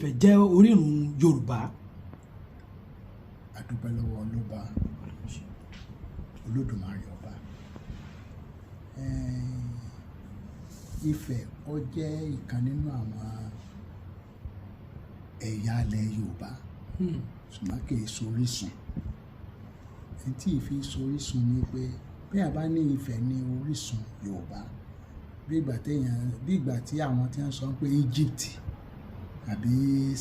Ifẹ̀ jẹ́ orírun Yorùbá? A dúpẹ́ lọ́wọ́ Ọlọ́ba Olódùmarè ọba. Ifẹ̀ ó jẹ́ ìkan nínú àwọn ẹ̀yà ilẹ̀ Yorùbá, ṣùgbọ́n kì í sorísun. Ẹni tí ìfi sorísun ni pé bí a bá ní Ifẹ̀ ní orísun Yorùbá, bí ìgbà téèyàn, bí ìgbà tí àwọn tí wọ́n sọ pé Egypt àbí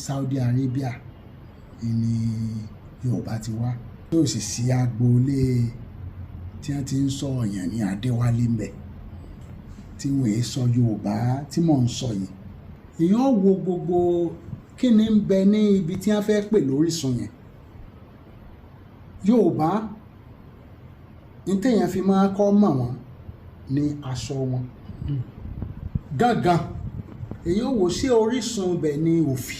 Saudi Arabia ni Yorùbá ti wá, tó sì sí agboolé tí wọ́n ti ń sọ ọ̀yàn ní Adéwálé ń bẹ̀, tí wọ́n è sọ Yorùbá tí mò ń sọ yìí. Èèyàn wo gbogbo kí ni ń bẹ ní ibi tí wọ́n fẹ́ pè lórísun yẹn. Yorùbá ní téèyàn fi máa kọ́ mọ̀ wọ́n ní aṣọ wọn gángan. Èèyàn wò sí orísun ibẹ̀ ní òfì.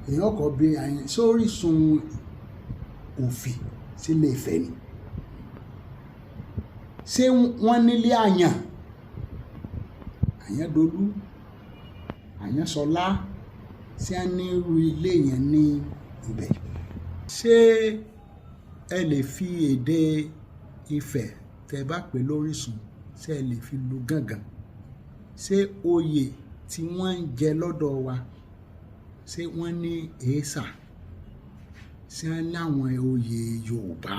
Èèyàn kọ́ bí àyàn sí orísun òfì sílé Ifẹ̀ ni. Ṣé wọ́n nílé àyàn? Àyàndolú, Àyànsọlá, ṣé wọ́n ní irú ilé yẹn ní ibẹ̀? Ṣé ẹ lè fi èdè Ifẹ̀ tẹ́ bá pè lórísun, ṣé ẹ lè fi lu gángan? Ṣé oyè tí wọ́n ń jẹ lọ́dọ̀ wa, ṣé wọ́n ní èésà? Ṣé wọ́n ní àwọn oyè Yorùbá?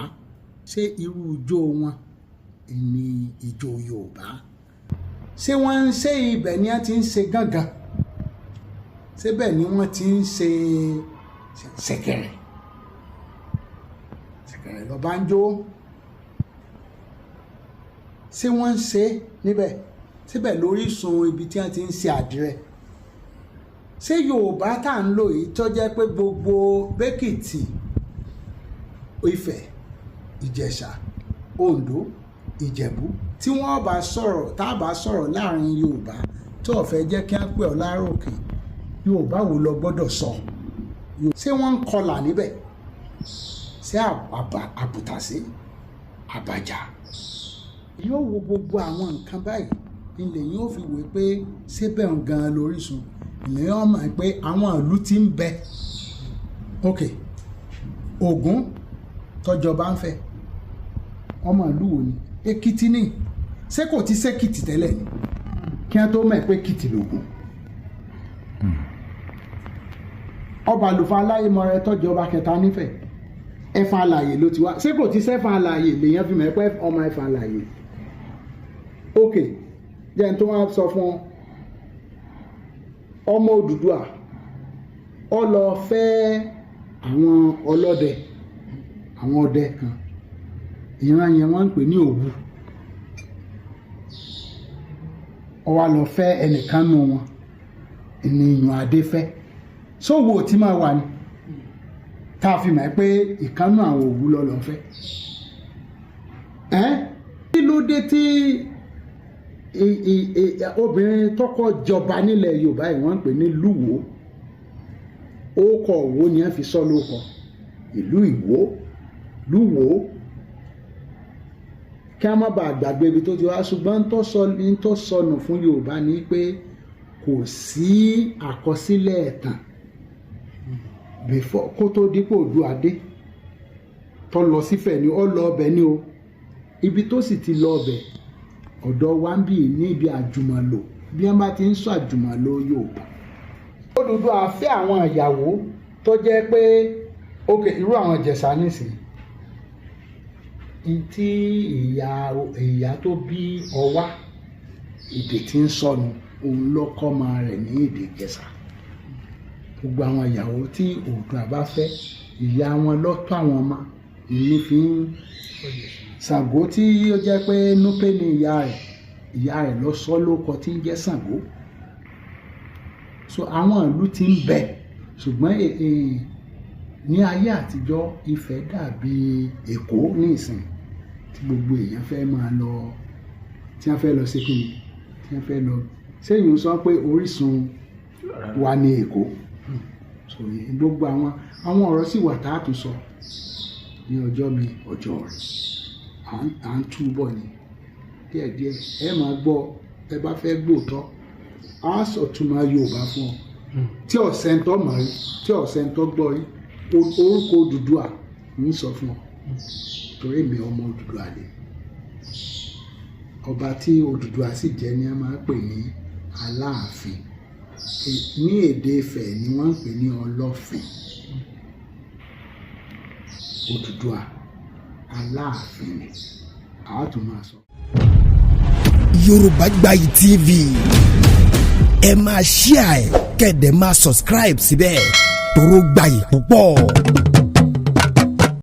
Ṣé irú ijó wọn ni ijó Yorùbá? Ṣé wọ́n ń ṣe ibẹ̀ ni wọ́n ti ń ṣe gángan? Ṣé bẹ́ẹ̀ ni wọ́n ti ń ṣe ṣẹ̀kẹ̀rẹ̀? Ṣẹ̀kẹ̀rẹ̀ lọ́ba ń jó. Ṣé wọ́n ń ṣe níbẹ̀? Síbẹ̀ lórísun ibi tí wọ́n ti ń ṣe àdìrẹ? Ṣé Yorùbá tá à ń lò yìí tó jẹ́ pé gbogbo Bẹ́kìtì, Ifẹ̀, Ìjẹ̀ṣà, Oǹdó, Ìjẹ̀bú, tí wọ́n bá sọ̀rọ̀, tá a bá sọ̀rọ̀ láàrin Yorùbá tó ò fẹ́ jẹ́ kí wọ́n pè ọ́ láròkè, Yorùbá wo lọ gbọ́dọ̀ sọ? Ṣé wọ́n ń kọlà níbẹ̀? Ṣé àbùtàṣé, àbàjá? Yóò wo gbogbo àwọn nǹkan báyìí ilẹ̀ yóò fi wò pé ṣé bẹ́ẹ̀ ń gan lórísun. Ilẹ̀ yóò mọ̀ pé àwọn ìlú tí ń bẹ. Ok, Ògún tọjọba ń fẹ́, ọmọ ìlú wo ni? Èkìtì ni. Ṣé kò ti ṣèkìtì tẹ́lẹ̀ ni kí wọ́n tó mọ̀ pé Èkìtì lògùn? Ọba àlùfáà aláìmọ̀rẹ́ tọ́jọba kẹta nífẹ̀ẹ́, Ẹ̀fọn alààyè ló ti wá. Ṣé kò ti sẹ́fọn alààyè lèèyàn fi mọ̀ pé ọmọ Ẹ̀fọn alààyè? Ok, jẹ́ n tó wá sọ fún ọ. Ọmọ Odùduwà ó lọ fẹ́ àwọn ọlọ́dẹ, àwọn ọdẹ kan, ìran yẹn wọ́n ń pè ní Òwu. Ó wá lọ fẹ́ ẹnìkan nù wọn, ènìyàn adé fẹ́ sówó tí máa wà ní tá a fi mọ̀ pé ìkànnù àwọn Òwu lọ lọ fẹ́. Ẹ́ kí ló dé tí obìnrin tọkọ jọba nílẹ̀ Yorùbá yìí wọ́n ń pè ní Lúwo? Ókọ Òwò ni wọ́n fi sọ lóko ìlú Ìwó, Lúwo, kí a má bàa gbàgbé ibi tó ti wá. Ṣùgbọ́n ń tó sọnù fún Yorùbá ni pé kò sí àkọsílẹ̀ ẹ̀tàn before kó tó dípò Oòduà dé tó lọ sífẹ̀ ni ó lọ ọbẹ̀ ni o. Ibi tó sì ti lọ ọbẹ̀ ọ̀dọ̀ wa ń bì ní ibi àjùmọ̀lò, bí wọ́n bá ti ń sọ àjùmọ̀lò Yorùbá. Odùduwà fẹ́ àwọn ìyàwó tó jẹ́ pé ok, irú àwọn Ìjẹ̀ṣà nísìnyí tí ìyá tó bí Ọwá, èdè tí ń sọnù òun ló kọ́ ọmọ rẹ̀ ní èdè Ìjẹ̀ṣà. Gbogbo àwọn ìyàwó tí Oòduà bá fẹ́, ìyá wọn ló tọ́ àwọn ọmọ ìní fi ń Ṣàngó tí ó jẹ́ pé Núpé ni ìyá rẹ̀, ìyá rẹ̀ ló sọ lóko tí ń jẹ́ Ṣàngó. So àwọn ìlú tí ń bẹ, ṣùgbọ́n ní ayé àtijọ́ Ifẹ̀ dàbí Èkó ní ìsìn tí gbogbo èèyàn fẹ́ máa lọ, tí wọ́n fẹ́ lọ ṣe kíni, tí wọ́n fẹ́ lọ. Ṣé èèyàn sọ pé orísun wa ní Èkó? So gbogbo àwọn ọ̀rọ̀ sì wà tá a tún sọ ní ọjọ́ mi ọjọ́ rẹ̀. À ń túbọ̀ ni díẹ̀díẹ̀. Ẹ máa gbọ́, ẹ bá fẹ́ gbóòótọ́, á sọ túmọ̀ Yorùbá fún ọ. Tí ọ̀sẹ̀ ń tọ́ mọ̀ rí, tí ọ̀sẹ̀ ń tọ́ gbọ́ rí, orúkọ Odùduwà ń sọ fún ọ, torí mi ọmọ Odùduwà ni. Ọba tí Odùduwà sì jẹ́ ni a máa ń pè ní Aláàfin. Ní èdè Ifẹ̀ ni wọ́n ń pè ní Ọlọ́fin. Odùduwà Aláàfin ni àá tún máa sọ. Yorùbá Gbayì TV, ẹ máa share ẹ, kẹ́ ẹ dẹ̀ máa subscribe síbẹ̀, toró gbayì púpọ̀.